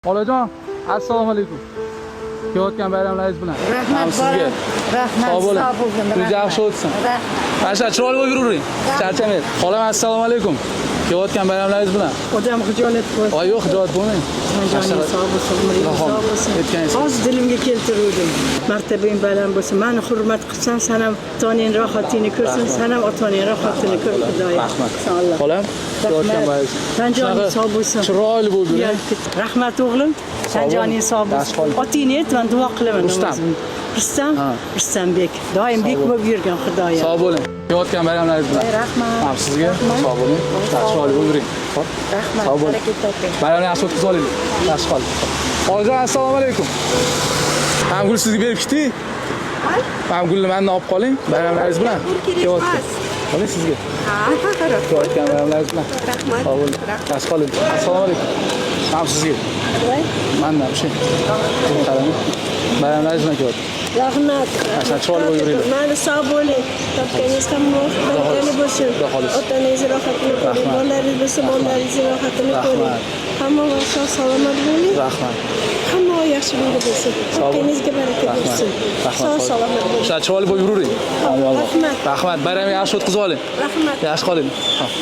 Xolajon, assalomu alaykum. Kelayotgan bayramlaringiz bilan. Rahmat Ham sizga. bolam. Rahmat, Sog' bo'ling. sog' bo'lgin. Siz yaxshi o'tsin. Rahmat. Mana shu chiroyli bo'lib yuravering. Charchamaysiz. Xolam, assalomu alaykum. Kelayotgan bayramlaringiz bilan. Odam xijolat bo'lsin. Voy yo'q, xijolat bo'lmang. Joningiz sog' bo'lsin, umringiz Ilohim, sog' bo'lsin. aytganingiz. Hozir dilimga keltiruvdim. Martabang baland bo'lsin. Mani hurmat qilsan, san ham ota-onang rohatini ko'rsin, san ham ota-onang rohatini ko'r, Xudoyim. Rahmat. Sog' Alloh. Xolam, kelayotgan Rahmat. bayramingiz. Tan joning Shunaqa sog' bo'lsin. Chiroyli bo'lib yuring. Rahmat o'g'lim. Tan joning sog' Yaxshi bo'lsin. qoling. Otingni ayt, men duo qilaman. Rustam. namozimda. Rustam, Ha. Rustambek. Doim bek bo'lib yurgan Xudoyim. Sog' bo'ling. Kelayotgan bayramlaringiz bilan. Rahmat. Ham sizga sog' bo'ling. Yaxshi chiroyli bo'lib yuring. Xo'p. Rahmat. Sog' bo'ling. Baraka toping. Bayramni yaxshi o'tkazib olaylik. Yaxshi qoling. Xolajon, assalomu alaykum. Ham gul sizga berib ketdik. Ham gulni mandan olib qoling. Bayramlaringiz bilan. Gul kerak Kelayotgan. emas. Qoling sizga. Ha, rahmat. Kelayotgan bayramlaringiz bilan. Rahmat. Sog' bo'ling. Yaxshi qoling. Assalomu alaykum. Ham sizga. Mandan o'sha. Qarang. Bayramlaringiz bilan kelyapti. Rahmat. Shunaqa chiroyli bo'lib yuringlar. Mayli, sog' bo'ling. Topganingiz hamma barakali bo'lsin. Xudo xohlasa. Ota-onangiz rohatini ko'ring. Rahmat. Bolalaringiz bo'lsa, bolalaringiz rohatini ko'ring. Rahmat. Hamma vaqt sog' salomat bo'ling. Rahmat. Hamma yaxshi bo'lsin. Sog' bo'ling. Topganingizga baraka Rahmat. bo'lsin. Rahmat. Sog' salomat bo'ling. Shunaqa chiroyli bo'lib yuravering. Rahmat. Rahmat. Bayramni yaxshi o'tkazib oling. Rahmat. Yaxshi qoling. Xo'p.